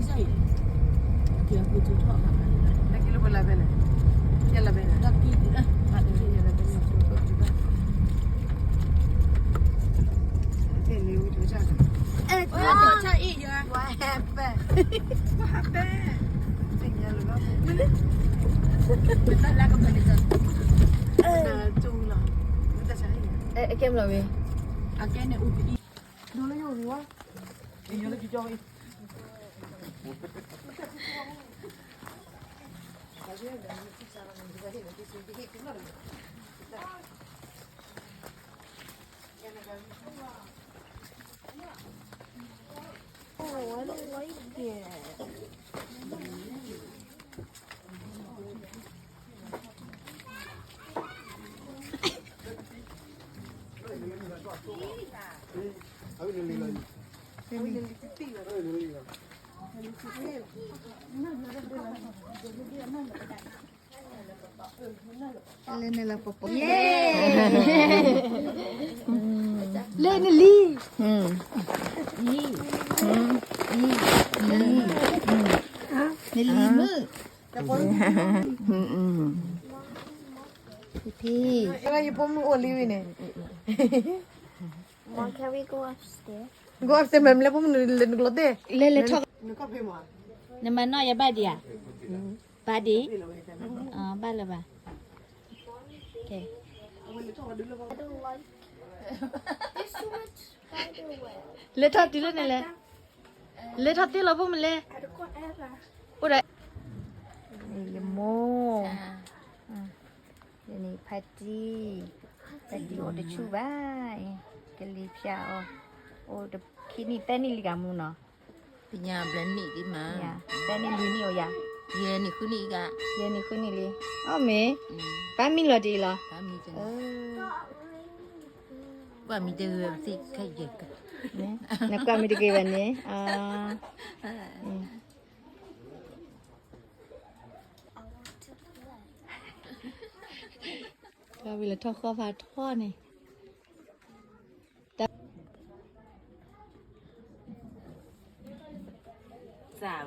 ကဲလၢပလၢ်ဖဲလဲၣ်, ကဲလၢဖဲလဲၣ်, ကဲလၢဝဲတကဆၣ်, အဲ, what happened, what happened, ကဲမလီၤဝဲ, အကဲန့ၣ်အိၣ်ပအံၤ, ဒိလၢယိၣ်ဝဲ, ယိၣ်လၢကကီဝဲ လၢနလၢပပ, လၢနလံၤ, နလံၤမုၣ်, ဖံဖံ, ယဖိမုၣ်အိၣ်လံဝံၤန့ၣ်, go upstairs, မ့ၢ်လၢဖိမုၣ်နလၢနကျိၤသ့ၣ်, လဲၤလဲၤထီၣ်, နမၤနီၣ်ယၤဘၣ်ဒံးဧါ, ဘၣ်ဒံး, ဘၣ်လၢၤဘၣ်, လဲၤထီၣ်တုၤလၢန့ၣ်လဲၣ်, လဲၤထီၣ်သ့လီၤဖိမုၣ်လဲၣ်, အိၣ်ဒီး, ယမိၢ်, ယန့ၣ်ဖါတံၢ်, ဖါတံၢ်အိၣ်တဆူၣ်ဘၣ်, ကလံၤဖၠါအီၤ, အိၣ်တခံနံၣ်သၢနံၣ်လံကမူနီၤ, ပညါဘျၢနံၣ်ဒံးမး, သၢနံၣ်လွံၢ်နံၣ်အိၣ်ယၤ, ယဲၢ်နံၣ်ဃုနံၣ်အံၤက, ယဲၢ်နံၣ်ဃုနံၣ်လံ, အီၣ်မ့ၢ်, ပၢ်မံလီၤတ့ၢ်လီၤ, ပှၤမံတဂ့ၤဘၣ်သ့ၣ်ခဲယဲၢ်က, နကွၢ်မံတဂ့ၤဘၣ်န့ၣ်, ဝံၤလၢထီၣ်ဃီဖးထီၣ်န့ၣ်, စၢ်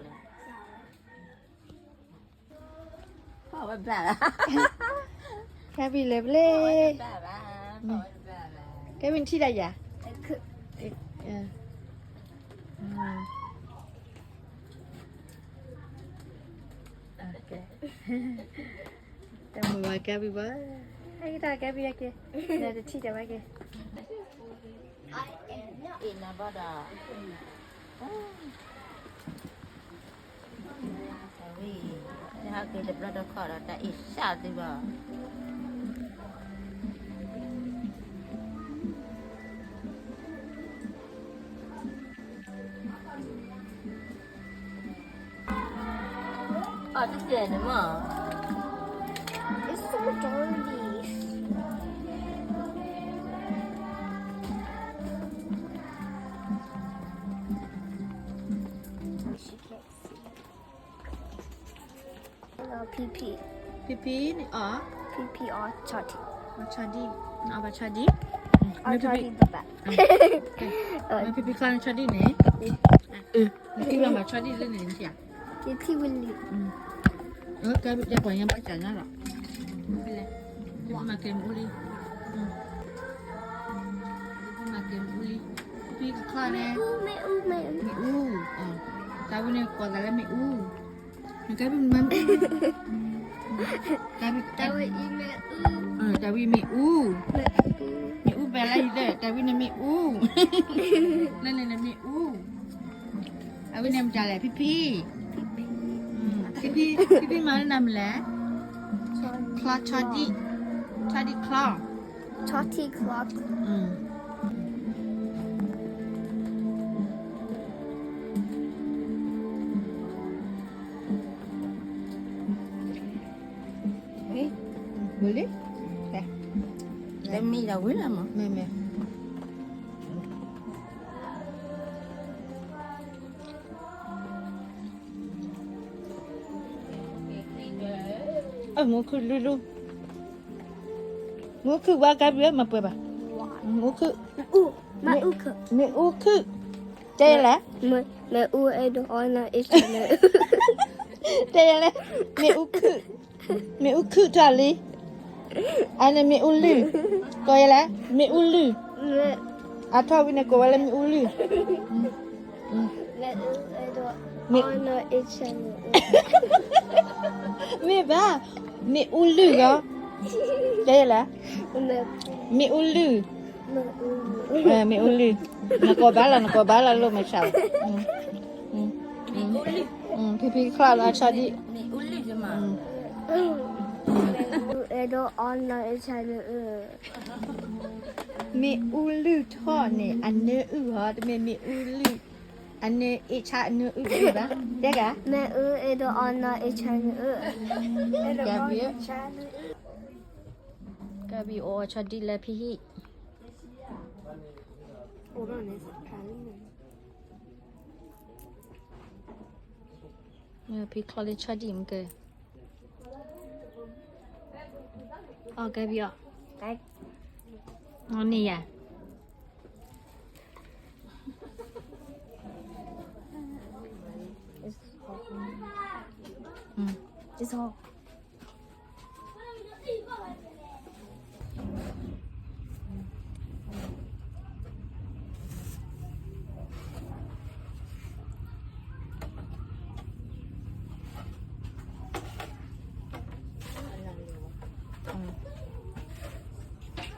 ဝဲ, ဖီၣ်ဝဲဘျၣ်လီၤ, ကဲဘံလဲၤဘျဲ, ကဲဘံထံၣ်ဒၣ်ယၤ, တၢ်မုာ်ဝဲကဲဘံဘၣ်, ဟဲက့ၤတၢ်ကဲဘံဟဲက့ၤ, တထံၣ်တၢ်ဝဲက့ၤ, အ့ၣ်နဘီဒီး, ဝံၤ, နဟဲက့ၤတဘျီတခီၣ်ဒီးတၢ်အ့ၣ်စၢ်သုဘၣ်. အီၣ်တကဲၢ်န့ၣ်မး. It's so dirty. She can't see. Hello, pee pee. Pee pee န့ၣ်အီၣ်. Pee pee အီၣ်ဆီဒံၣ်. အီၣ်ဆီဒံၣ်, နအီၣ်ဘၣ်ဆီဒံၣ်. အီၣ်ဆီဒံၣ် the best. မ့ၢ် pee pee ချါန့ၣ်ဆီဒံၣ်န့ၣ်, နထံၣ်ဘၣ်ဆီဒံၣ်လၢန့ၣ်နထံၣ်ဧါ. ယထံၣ်ဝံၤလံ. ကဲ ပှၤညါဘၣ်စၢ်ညါလီၤ. မၤကဲမ့ၣ်အူလံ. မၤကဲမ့ၣ်အူလံ. ပံကခီန့ၣ် မ့ၣ်အူ, မ့ၣ်အူ, မ့ၣ်အူ. တၢ်ဝံန့ၣ်ကိးသးလၢမ့ၣ်အူ. တၢ်ဝံမ့ၣ်အူ, တၢ်ဝံမ့ၣ်အူ, မ့ၣ်အူဘဲလၢယသၢ, တၢ်ဝံန့ၣ်မ့ၣ်အူ, လၢန့ၣ်န့ၣ်မ့ၣ်အူ. အဝဲန့ၣ်မတၤလဲၣ်, ဖံဖံ, ဖံဖံ, ဖံဖံမၤလၢနၤမနုၤလဲၣ်. ချီ, ဆီဒံၣ်, ဆီဒံၣ်ချီ, chocolate clock. ဝံၤလံ, တမံၤဒီးဝံၤလီၤမး, မ့ၢ်မ့ၢ်. အမိၢ်ခုၣ်လူၤ, မိၢ်ခုၣ်ဝါကါဘျၢမၤပှဲၤဘၣ်. မိၢ်ခုၣ်, မ့ၣ်အူခုၣ်, တဲလဲၣ်. မ့ၣ်အူအဲၣ်ဒိးအီၣ်နီၢ်အ့ၣ်ဆၣ်န့ၣ်, တဲယလဲၣ်, မ့ၣ်အူခုၣ်, မ့ၣ်အူခုၣ်ထီၣ်လံ, အန့ၣ်မ့ၣ်အူလုၢ်, ကိးယလဲၣ်, မ့ၣ်အူလုၢ်, အထီၣ်ဝံၤန့ၣ်ကိးဝဲလၢမ့ၣ်အူလုၢ်, မ့ၣ်အူအဲၣ်ဒိးအီၣ်နီၢ်အ့ၣ်ဆၣ်န့ၣ်, မ့ၢ်ဘၣ်, မ့ၣ်အူလုၢ်ဂီၢ်, တဲယလဲၣ်, မ့ၣ်အူလုၢ်, မ့ၣ်အူလုၢ်, နကိးဘၣ်လီၤ နကိးဘၣ်လီၤလိၣ်မ့ၢ်ဆၣ်, ဖံဖံချီလီၤဆီဒံၣ်, မ့ၣ်အူအဲၣ်ဒိးအီၣ်နီၢ်အ့ၣ်ဆၣ်န့ၣ်, မ့ၣ်အူလုၢ်ထီၣ်န့ၣ် အနၢအုၣ်ဟီ တမ့ၢ်မ့ၣ်အူလုၢ်, အနၢအ့ၣ်ဆၣ်အနၢအုၣ်တမ့ၢ်ဘၣ်,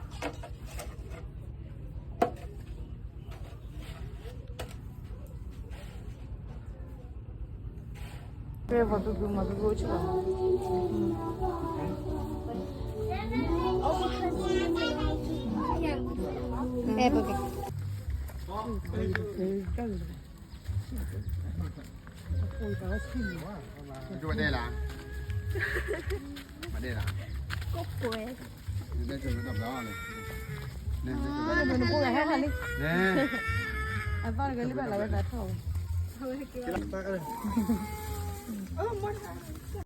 တဲဂၤ, မ့ၣ်အူအဲၣ်ဒိးအီၣ်နီၢ်အ့ၣ်ဆၣ်န့ၣ်, ကဘံၣ်, ကဘံၣ်အီၣ်ဆီဒံၣ်လၢဖံဟံၣ်, ဖံချီလၢဆီဒံၣ်မ့ၢ်ကဲ, အီၣ်ကဲဘံၣ်အီၣ်, အီၣ်န့ၢ်ယၤ,